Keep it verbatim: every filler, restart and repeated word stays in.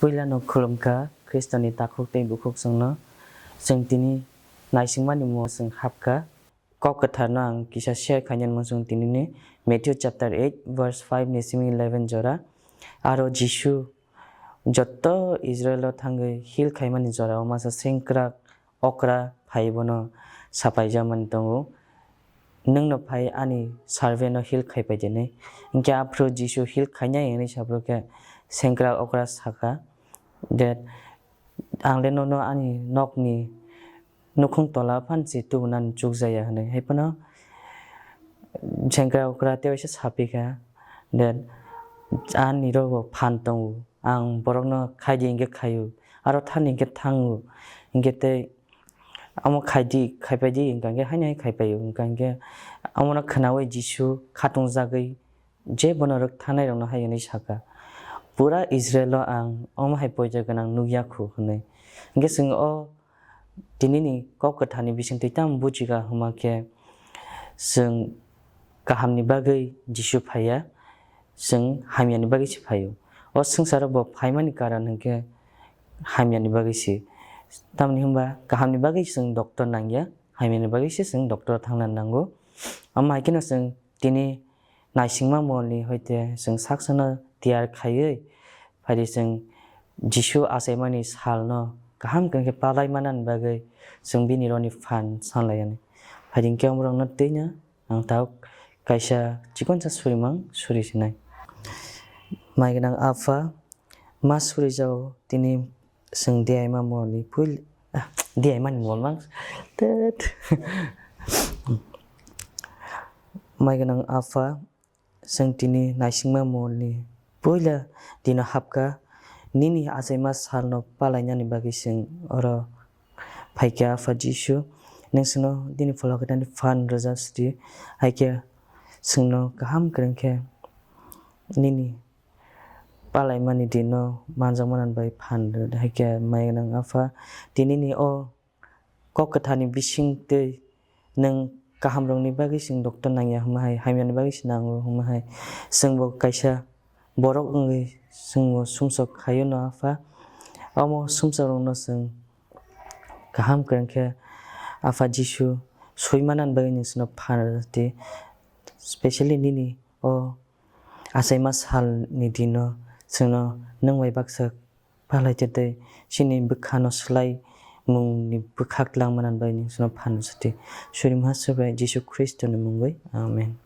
Puila no khulumkha Khristoni takhuk tei bukhuk chwngno. Chwng tini naisingmani mo chwng hapkha. Kok kwtharno ang kisa share khainani mo chwng tinini Matthew chapter eight verse five ni simi eleven jora. Aro Jisu jotto Israel o thangwi heal khaimani jora o masa sengkrak okra phai bono sapaijakmani tongo, "Nwngno phai ani servant no heal khai pai di," hinwi. Hinkhe aphuru Jisu heal khainai hinwi saphuru khe sengkrak okra sakha, "That ang le nono ani nokni nukhung tola phan se tubunani chukjaya," hinwi. Hai phano sengkrak okra tei waisa sapikha, "That ani rogo phan tongo, ang borokno khaidi hinkhe khaio, aro thani hinkhe thango, hinkhe tei omo khaidi, khaipaidi," hinkha hinkhe haino hai khaipaio, hinkha hinkhe omono khwnawi Jisu khatungjagwi je bono rwkthanai rokno hai hwnwi sakha, "Pura Israel o ang omo hai poito gwnang nukya khu," hwnwi. Hinkhe chwng o tinini kok kwtharni bisingtwi tamo bujikha hwnma khe, chwng kahamni bagwi Jisu phaiya, chwng hamyani bagwi se phaio. O swngcharo bo phaimani karon hinkhe hamyani bagwi se. Tamni hwnba kahamni bagwi chwng doctor nangya, hamyani bagwi se chwng doctor thangna nango. Omo hai kheno chwng tini naisingma molni hoite chwng saksano tiyar khaiwi phaidi, chwng Jisu achaimani salno kaham khe palai manani bagwi chwng bini roni phan sanlaiyani. Phaidi hinkhe omorokno twino ang tabuk kaisa chikonsa surimang suri sinai. Mai gwnang Apha, ma surijago tini chwng diyaima molni puil-, ah, diyaimani mol mang. Tet. Mai gwnang Apha, chwng tini naisingma molni puila dino hapkha, nini achaima salno palainani bagwi chwng oro phaikha. Apha Jisu, nwng chwngno bini pholok kwthani phan rwjak sidi, hai khe chwngno kaham kwrwng khe nini palaimani dino manjakmani bai phan rw-, hai khe mai gwnang Apha, tinini o kok kwtharni bisingtwi nwng kahamrokni bagwi chwng doctor nangya hwnma hai, hamyani bagwi se nango hwnma hai, chwngbo kaisa borok wngwi chwngbo sumsok khaio no Apha. Omo sumsokrokno chwng kaham kwrwng khe Apha Jisu swimanani bagwi nwng chwngno phan rwdi, specially nini o achaima salni dino chwngno nwng bai baksa palai tei chini bwkhano swlai mungni bwkhak langmani bagwi nwng chwngno phan rwdi. Surimaha Subrai Jisu Khristoni mungwi. Amen.